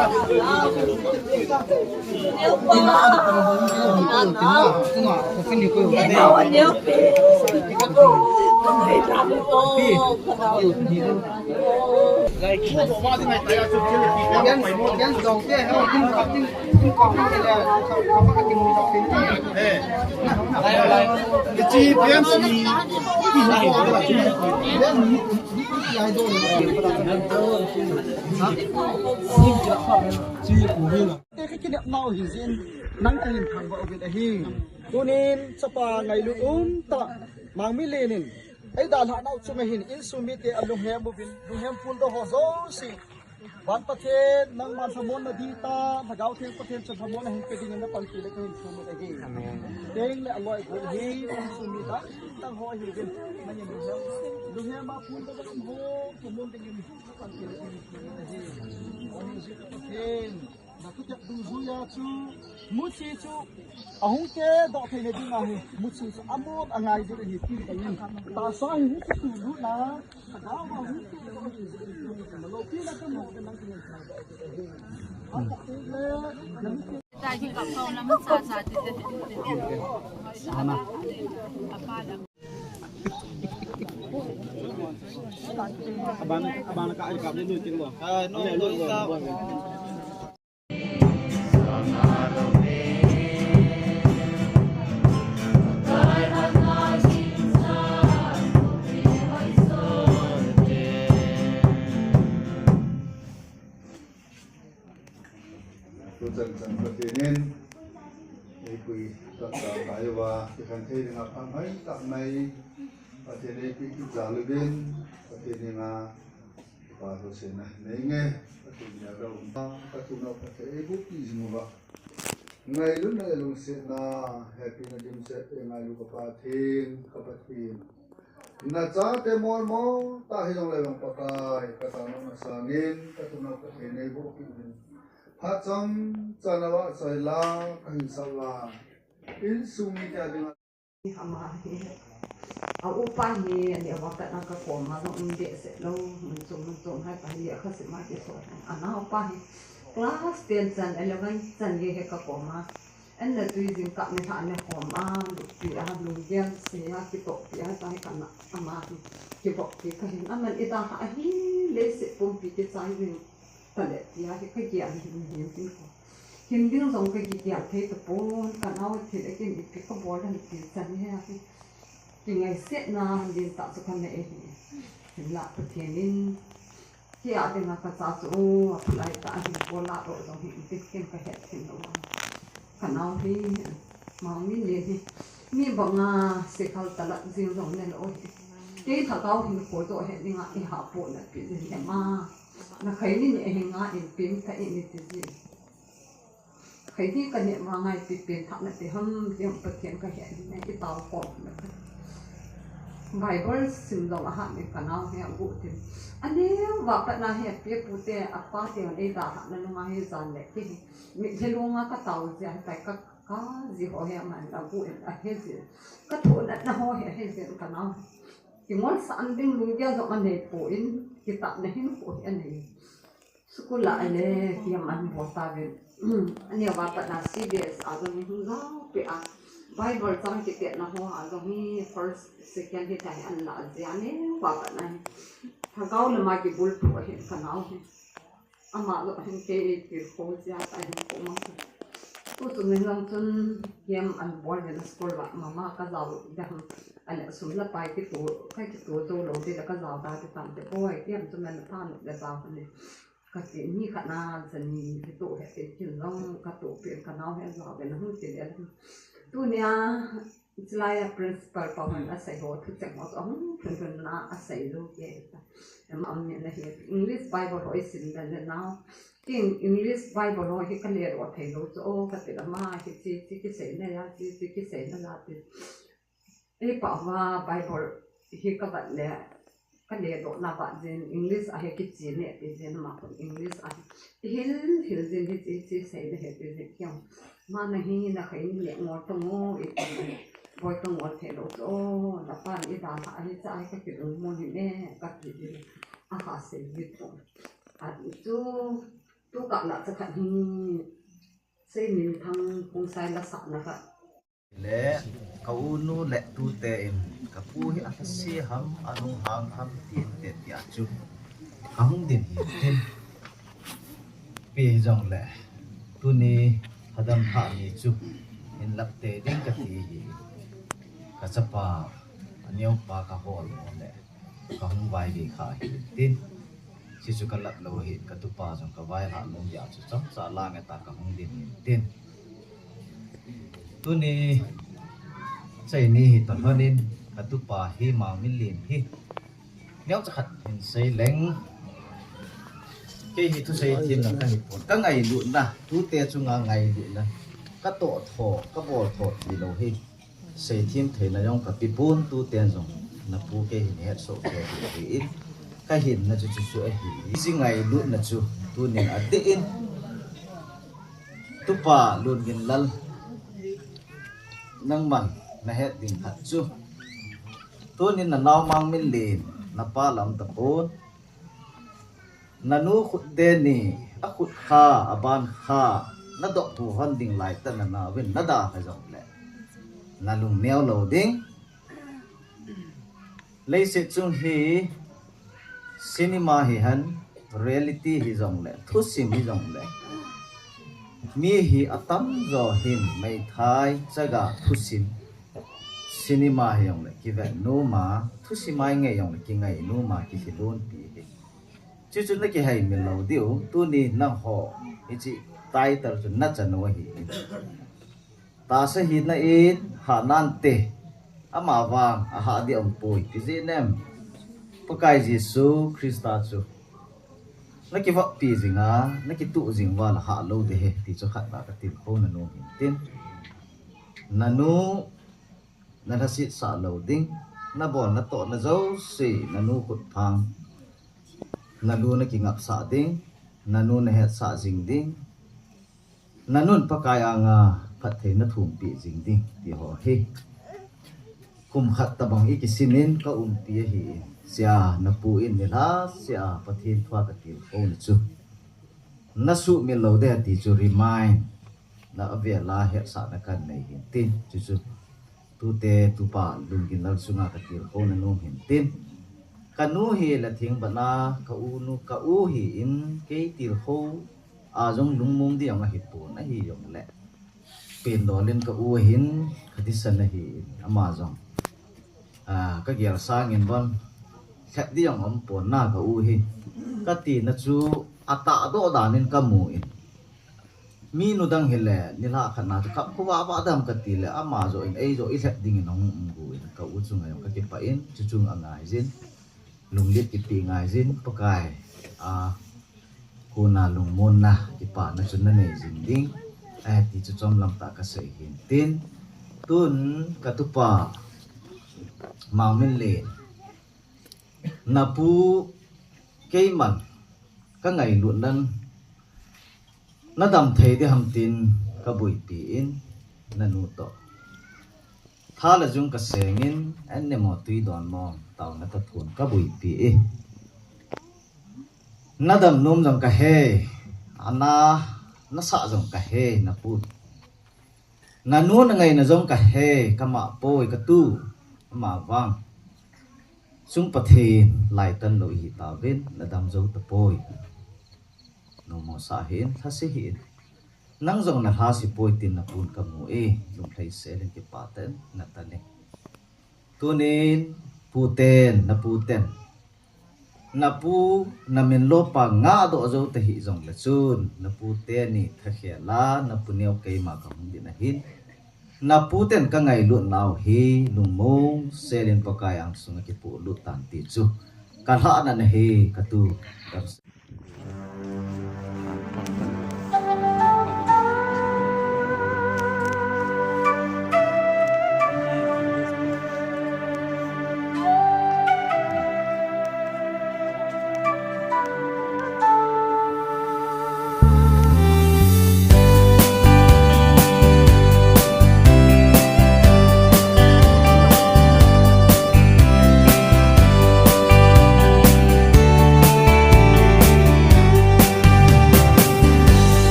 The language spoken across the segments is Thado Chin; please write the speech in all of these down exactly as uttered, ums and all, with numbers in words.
Te ka kinep nau hi jin, nang ka hin thangvah uvin ahi. Tunin chapa ngailut umtah Mangmilen in eidalhah nau chunga hin insung mite alunghem uvin, lunghem phuldoh ho jouse, Van Pathen, nangman lhamonna ding tah, Lhagao Theng Pathen chun lhamonna hin pe dingin napanpi le ka hin thum uvin ahi. Amen. Teng le aloi gol hi insung mi dang dang ho ahiuvin, nangin lunghem, lunghem a phuldoh ho, thumun dingin napanpi le ka hin thum uvin ahi. O music Pathen. Na thuchep dungjuia chu, muchi chu, ahung kedoh theina dinga hi, muchi chu amut angai jing ahi, tin ka in. Tahsa hi hung kitu lut na, ka dau ma hung kedoh ahi, loupina ka mo ka nang ka nang ka. Apat le, na mi ke. Ana. Aban, aban ka, ka, ka, ka, ka, ka, ka, ka, ka, ka, ka, Tuchan chan Pathen in eipui tah tah tai uva, kikhen thei dinga phat hoitah mai Pathen eipui kit jal uvin, Pathen henga kipa thu seina nei nge, Pathen nia ka um a, ka thunau Pathen eibuhpi jing uva. Ngailutna le lungsetna, hepina dimset eingailu ka Pathen, ka Pathen. Na chate molmol tah hijongle jong Pakai, ka tanona sangin, ka thunau Pathen neibohpeh uvin. Phat chomcha na vahchoi la, ka hinsah uva. Insung mite a dinga. Ama hi. A upa hi, ani a vakat na ka koma jong um behseh lou, mun chom, mun chom hai pa hi, a khasim a kiso. Ana upa hi. Class ten chan, eleven chan gei hi ka koma. An na tui jingkah ni lhah ni khom a, luppi a, lunggel sei a, kitohpi a, tai kana ama hi kivoppi kahin, aman idalhah ahi, leiset pumpi kichai jing tale tia hi kagel hin hin hin ko. Hin ding jong kagel thei tapon, kanao thil akin ipi kabol ham ti chan hi ahi. Kingaisetna hin ding tah chu kanei ahi. Hinlah Pathen in Kei a dinga ka cha chu, o, aphalai tah ahin, kol a doh jong hi, ipi ken ka het thei lou a. Ka nao hi, Mangmilen hi, mi banga sikhal talat jing jong ne lou hi. Kei lhagao hinkho toh het dinga i hahpon na pi jin he ma. Na khaini ni ahi nga in pin ta in ti jin. Khaini ka neh vanga ipi pen thah nate ham, ti ham Pathen ka he, na kitao khom na ka. Bible sim jong ahat in ka nao hi agu tin. Aneo va pat na hi api apu te, apa te hon eidalhah na nunga hi jan le ti hi. Mitlhi lunga ka tao jia, tai ka, ka ji ho hi aman agu in ahe jin. Ka thoh natna ho hi ahe jin ka nao. Kingol sah an ding lunggel jong anei poi, kitahna hinkho hi anei. School a ale, kiam an bol tauvin. Aneo va pat na C B S a jong hi hung jao peh a. Bible chang kitetna ho a jong hi first, second hi tai an la jia, aneo va pat na hi. Lhagao lama kibulphu ahin ka nao hi. Ama jong hin kei tilkhou jia tai hin ko mang. Tu chun ni jong chun kiam an bol uvin school va mama ka jao ding. Ale sum le pai kito, ka kito jou lou ding le ka jao da ti tam te. Oi, kiam chu man pa nu le jao ni. Ka ti ni khat na jani kito he te kin jong ka toh peh ka nao he jao ve na hung ti le. Tunia chulai a principal pa hon asei ho thucheng ho chu ahung thun thun na asei lou ke ta. Em am ni na hi English Bible ho i sim dan le nao. Kin English Bible ho hi ka le ro thei lou chu o ka ti la ma hi chi chi kisei na ya, chi chi kisei na la ti. Ei pa va Bible hi ka vat le, ka le doh na vat jin English a hi kichi ne ti jin ma pon English a hi. Hil, hil jin hi chi, chi sei le he ti jin kiang. Ma na hi na khai ni le ngol to ngo, i ti. Boi ka ngol thei lou chu, na pa ni da ha hi cha ai ka ki dong mo ni ne, ka ti jin. A ha sei ni to. A ti chu, Tu Tah la cha khat hi, sei min thang kung sai la sa na khat. Le, ka u nu le tute in, ka pu hi a lhase ham, a lunghang ham, tin te tia chu. Ka hung din hi tin. Pi jong le, tuni hadam pha ni chu, in lap te ding ka ti hi. Ka chapa, a neo pa ka hol mo le. Ka hung vai ve kha hi tin. Sisu ka lat lo hi, ka tupa jong ka vai ha lung ya chu chomcha lang e ta ka hung din hi tin. Tuni, chai ni hi ta honin, ka tupa hi Mangminlen hi. Neo cha khat hin sei leng. Kei hi thusei thim na ka hi pon. Ka ngailutna, tute chunga ngailutna. Ka toh tho, ka bol tho ti lo hi. Seithem theina jong ka pe pon, tuten jong na pu kei hin hetsoh kei ahi in, ka hinna chu chuchu ahi. Hiche ngailutna chu tunin adih in, Tupa Lunginlal, nangman na het ding khat chu, tunin na nao Mangminlen, na pa lam tapon, na nu khut deni, a khut kha, a ban kha, na doh pu hon ding lai ta na na vin, na da kha jong le. Na lung neo lo ding. Leiset chung hi cinema hi hen, reality hi jong le, thusim hi jong le. Mi hi atam jo hin, meithai, chaga, thusim. Cinema hi jong le, kiven numa, thusim ai ngei jong le, kingai numa, kihilun pi hi. Chuchu na kihaimil lo diu, tuni nangho, hiche title chu na chanu ahi. Tahsa hina in, ha nante, ama vang, aha di aum poi, kijih nem. Pakai Jesu Christa chu. Na kivoppi jinga, na kituh jing uva la ha lo de he, ti chu khat na ka tilkhou na nom hin tin. Na nu, na lhaset sah lo ding, na bol na toh na jouse, na nu khut phang. Na nu na kingapsah ding, na nu na hetsah jing ding, na nun Pakai anga phatthei na thumpi jing ding, ti ho hi. Kum khat tabang i kisin in ka umpi ahi in, sia na pu in nilhah sia Pathen thua ka tilkhou na chu. Na sumil lo de ti chu remind, na avela hetsahna kan nei hin tin, chuchu. Tute, tupa, Lunginlal chunga ka tilkhou na nom hin tin. Ka nu hi la thing bana, ka u nu, ka u hi in, kei tilkhou, a jong lungmong di jong ahi pon, ahi jong le. Pen dol in ka u hin, ka thisan ahi in, ama jong. A, ka gel sang in bon, khat di jong um pon na ka u hi. Ka tina chu, atah doh dan in ka mu in. Mi nu dang hile, nilhah khat na chu kap khu vah vah dam ka ti le, ama jo in, ei jo i lhep ding in hung um gu in, ka u chunga jong ka kipah in, chu chung a ngai jin, lunglet kipe ngai jin, Pakai, a, kona lungmonna, kipana chu na nei jing ding, eh, ti chu chomlam tah ka sei hin tin, tun ka tupa, Mangminlen, na pu keiman ka ngailut nan, na dam thei di ham tin ka buipi in na nu toh. Tha le jung ka seng in, an ne mo tui don mo, tao na ta thun ka buipi i. Na dam nom jong ka he, ana na sah jong ka he, na pu. Na nu na ngaina jong ka he, ka mah poi ka tu, ama vang. Chung Pathen lai tan lo hi ta vin, na dam jo ta poi. Nomo sa hin, lhase hin. Nang jong na lhase poi tin na pun ka mu e, lung lhai se len kipah ten, na tan e. Tunin, puten, na puten. Na pu, na min lopa nga doh jo ta hi jong le chun, na pu teni thakhel a, na pu neo keima ka hung din ahin. Na pu ten ka ngailut nau hi, lungmong, selin Pakai ang sunga kipu lut tan ti chu. Ka lhah na na hi, ka tu.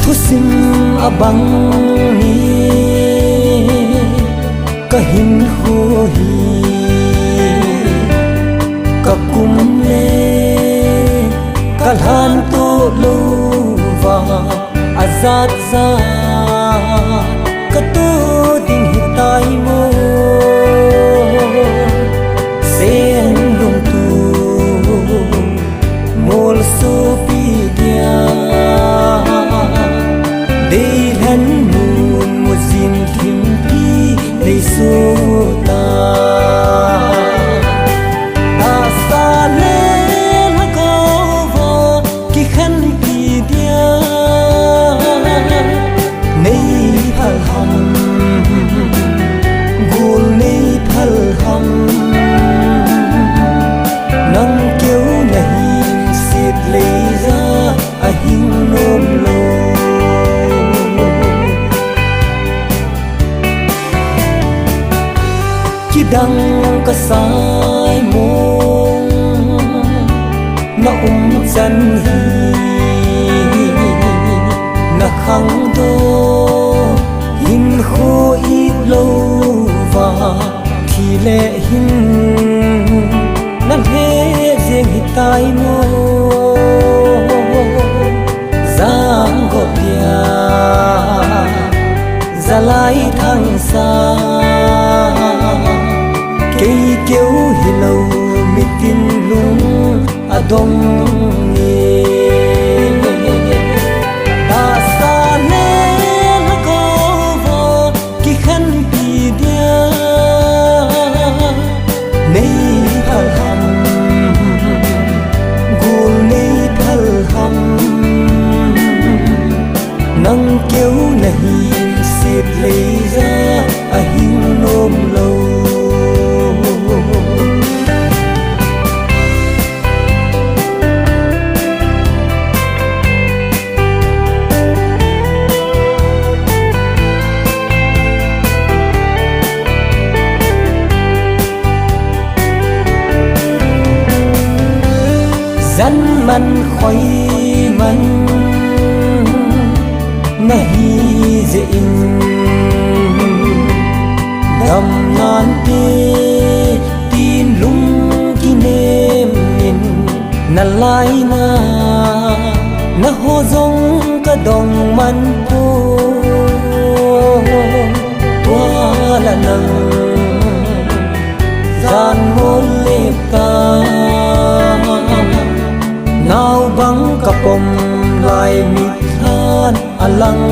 Thusim abang hi kahinkho hi, kakum le kalhan to louva, ajat jat katoh ding hitai mo. Sen lungtup molsopi dia, deilhen mun mujin thimpi neisota. Tahsa le lhagaova kikhenpi dia, nei phal ham, gul nei phal ham. Nang keu nahi, sit leija ahing nom lou. Kidang kasai mong na um chan hi, na khangdoh hinkho it louva, thi le hin na lheh jeng hitai mo. Jangop dia, Jalai Thangsa, kei keu hilou mitin lung adong e. Tahsa le lhagaova kikhenpi dia, nei phal ham, gul nei phal ham. Nang keu nahi, sit leija ahing nom lou. Jan man khoi man nahi jeh in, dam nante tin lung kinem in, na laina na ho jong kadong man poi. Tua la nang jan mol le ta, nao bang kapom lai mithan alang